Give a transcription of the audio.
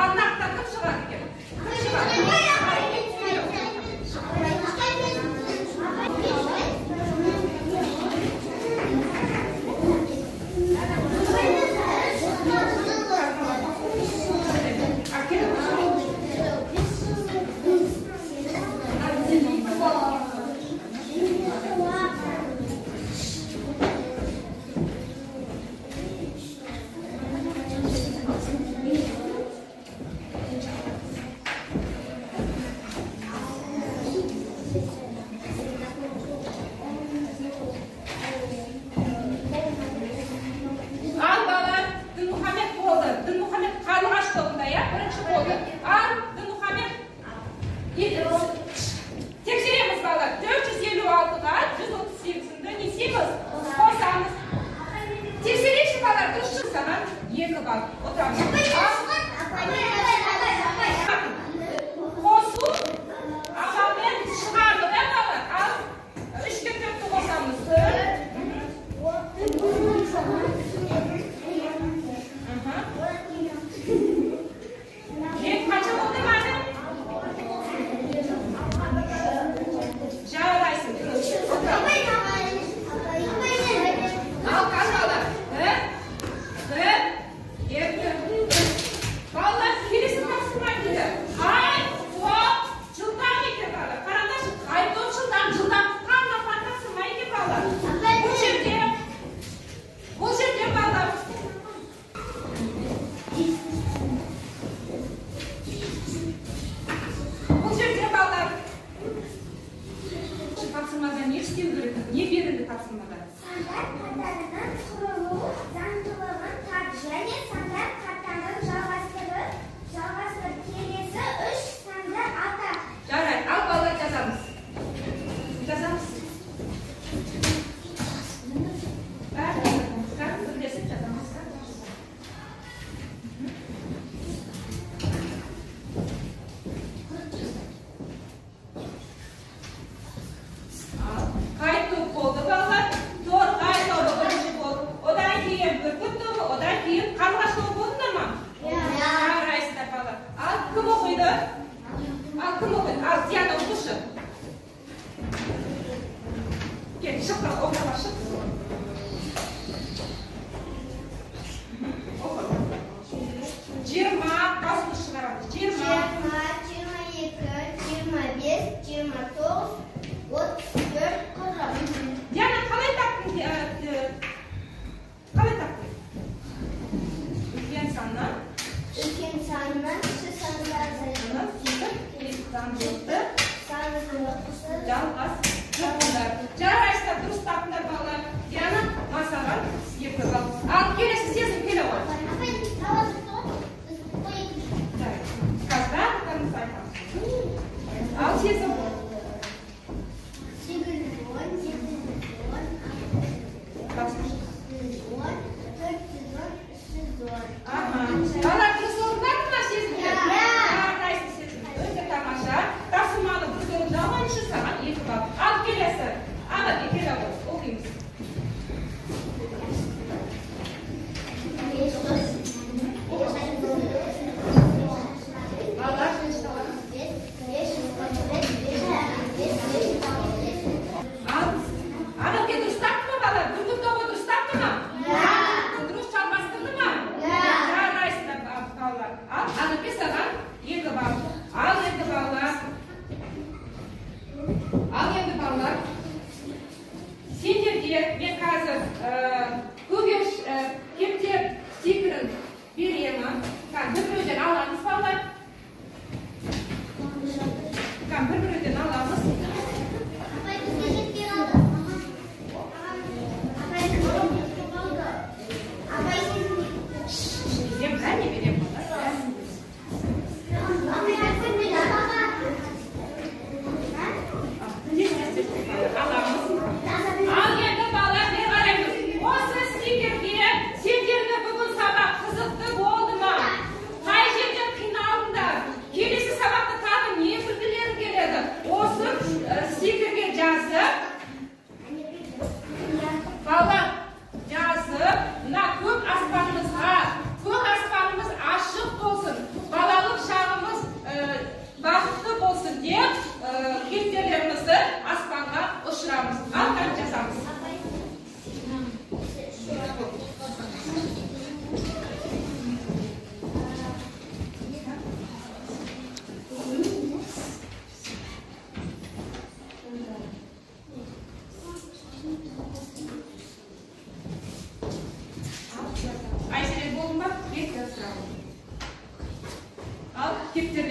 Ал нақты кім шығады екен? Кім шығады? 20 басымыз шығарамыз. 20, 22, 25, 29, 34, 40. Диана, қалай таптың? Қалай таптың? Үлкен саннан? Үлкен саннан кіші санды азайтамыз. Сөйтіп, заңдылықты Заңдылықты жалғастырыңдар. Жарайсыздар, дұрыс таптыңдар, балалар. Диана, саған 2 балл. Ал келесі Сезім келе ғой. Қазір барлықтарыңыз айтамыз. Ал Сезім. 810, 710, 610, 410, 310. Аха. Балалар дұрыс орындады ма Сезімдер? Иә. Жарайсың, Сезім. Өте тамаша. Тапсырманы дұрыс орындаған үшін саған 2 балл. Ал келесі. Ана, келе ғой. Оқимыз. Балалар, ал Ақерке дұрыс тапты ма, балалар? Дүркіл тобы дұрыс тапты ма? Дұрыс жалғастырды ма? Жарайсыңдар, балалар. Ал Ақерке, саған 2 балл. Ал енді балалар. Ал енді балалар. Сендерге мен қазір көгеріш кептер стикерін беремін. Бір біреуден аламыз, балалар. Бір біреуден аламыз. Берем, әне берем, балалар. Тез, тез, тез, аламыз. Ал енді балалар, бері қараймыз. Осы стикерге сендерге бүгін сабақ қызықты болды ма? Қай жерден қиналдыңдар? Келесі сабақта тағы не білгілерің келеді? Осы стикерге жазып, балалар, жазып, мына көк аспанымызға, көк аспанымыз ашық болсын, балалық шағымыз бақытты болсын деп кептерлерімізді аспанға ұшырамыз. Ал қане жазамыз. Айзере, болдың ба? Кет, жазамыз. Ал кептерлер